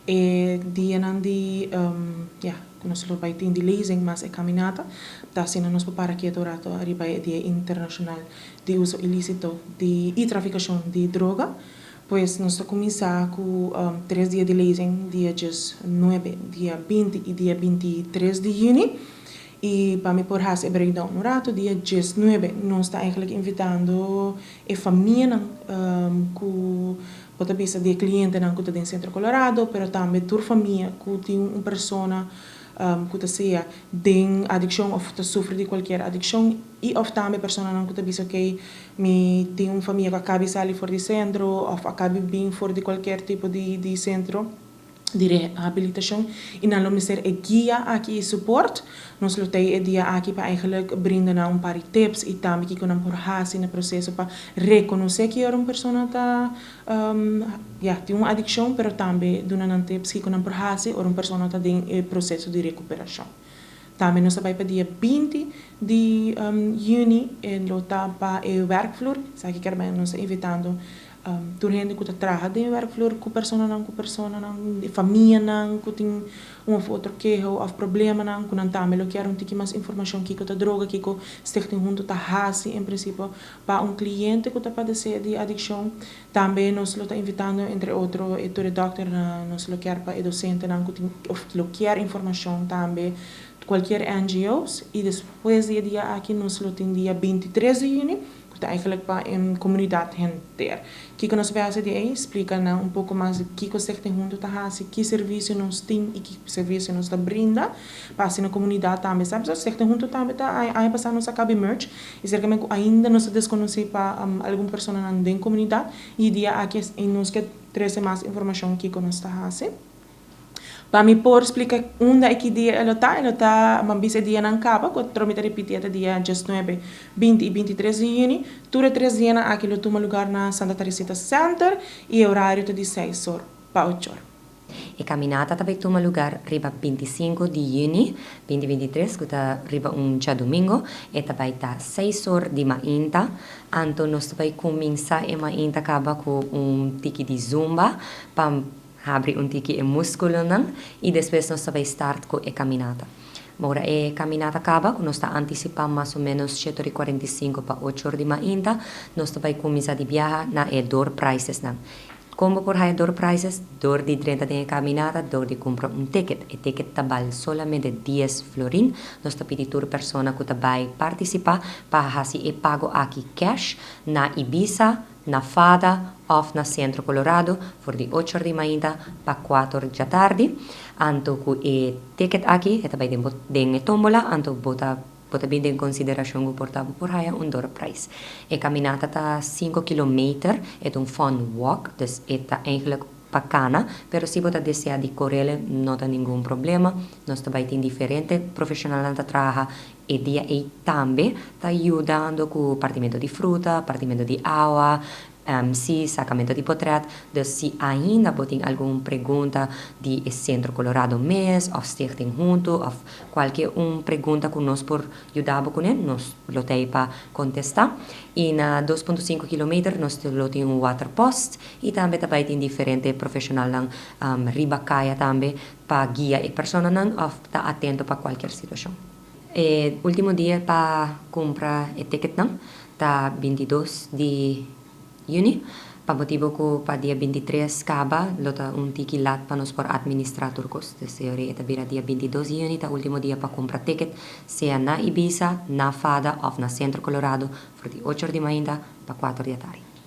E dianan di ya, ku nos lo bai tin di lezing mas e kaminata, ta asina nos por para ketu rato riba e Dia Internashonal di Uso Ilísito di i Trafikashon di Droga. Pues nos ta kuminsá ku tres dia di lezing, dia 19, dia 20 i dia 23 di yüni. I pa mi por hasi e breakdown un ratu, dia 19 nos ta eigenlijk invitando e famianan ku bo ta bisa di e klientenan ku ta den Centro Colorado, pero tambe tur famia ku tin un persona ku ta sea den adikshon òf ta sufri di kualkier adikshon i òf tambe personanan ku ta bisa: "Ok, mi tin un famia ku a kaba di sali for di sentro òf a kaba di bin for di kualkier tipo di sentro di rehabilitashon i nan lo mester e guia aki i support." Nos lo tin e dia aki pa eigenlijk brinda nan un par di tips i tambe kiko nan por hasi na proseso pa rekonosé ku un persona ta ya, tin un adikshon, pero tambe duna nan tips kiko nan por hasi ora un persona ta den e proseso di rekuperashon. Tambe nos ta bai pa dia 20 di yüni e lo ta pa e werkvloer. Sabe ku nos ta invitando tur hende ku ta traha den werkvloer ku personanan, famianan ku tin un òf otro keho òf problemanan, ku nan tambe lo kier un tiki mas informashon kiko ta droga, kiko Stichting Hunto ta hasi en prinsipio pa un kliente ku ta padesé di adikshon. Tambe nos lo ta invitando entre otro e tur dòkter, nos lo kier pa e dosentenan ku tin òf lo kier informashon, tambe kualkier NGO's. I despues di e dia aki nos lo tin dia 23 di yüni, ku ta eigenlijk pa e komunidat henter. Kiko nos ta bai hasi? Splika nan un poko mas kiko Stichting Hunto ta hasi, ki servisio nos tin i ki servisio nos ta brinda pa na komunidat tambe. Sabe, so Stichting Hunto tambe ta aña pasá nos a kaba merge i serkamente ainda nos ta deskonosí pa algun persona den komunidat i dia aki nos ke trese mas informashon kiko nos ta hasi. Pa mi por splika unda i ki dia e lo ta, m'a bisa dianan kaba, ku mi ta ripití, e dia 19, 20 i 23 di yüni. Tur tres dianan aki lo tuma lugá na Santa Teresita Center i e orario ta di 6 or pa 8 or. E kaminata tambe ta tuma lugá riba 25 di yüni 2023, ku ta riba un djadumingu, i tambe ta 6 or di mainta. Anto nos ta bai kuminsá e mainta kaba ku un tiki di zumba pa habri un tiki e múskulonan i despues nos ta bai start ku e kaminata. Ora e kaminata kaba, ku nos ta antisipá mas o ménos 7:45 pa 8 or di mainta, nos ta bai kuminsá di biaha na e door prizes nan. Kon por haña door prizes? Dor di 30 den kaminata, dor di kumpra un ticket. E ticket ta bal solamente 10 florin. Nos ta pidi tur persona ku ta bai partisipá pa hasi e pago aki cash na Ibisa, na Fada òf na Centro Colorado for di 8 or di mainta pa 4 or di atardi. Anto ku e ticket aki, e ta bai den tómbola, anto bo ta bin den konsiderashon ku por ta por haya un door prize. E kaminata ta 5 kilometer, e un fun walk, dus e ta eigenlijk pa kana, pero si bo ta deseá di kore, no tin ningun problema. Nos tambe tin diferente profeshonal ta traha e dia ei tambe ta yudando ku partimentu di fruta, partimentu di awa, si sakamentu di portrèt. Dus si ainda bo tin algun pregunta di Centro Colorado mes, òf Stichting Hunto, òf kualke un pregunta ku nos por yuda kuné, nos lo tin pa kontestá. I na 2.5 km nos lo tin un water post i tambe tin diferente profeshonal riba kaya tambe pa guia e personanan òf ta atento pa kualke situashon. E último dia pa kumpra e ticketnan ta 22 di yüni, pa motibu ku pa dia 23 kaba lo ta un tiki lat pa nos por administrá tur kos. Dus ta bira dia 22 di yüni ta último dia pa kumpra ticket, sea na Ibisa, na Fada òf na Centro Colorado, for di 8 or di mainta pa 4 di atardi.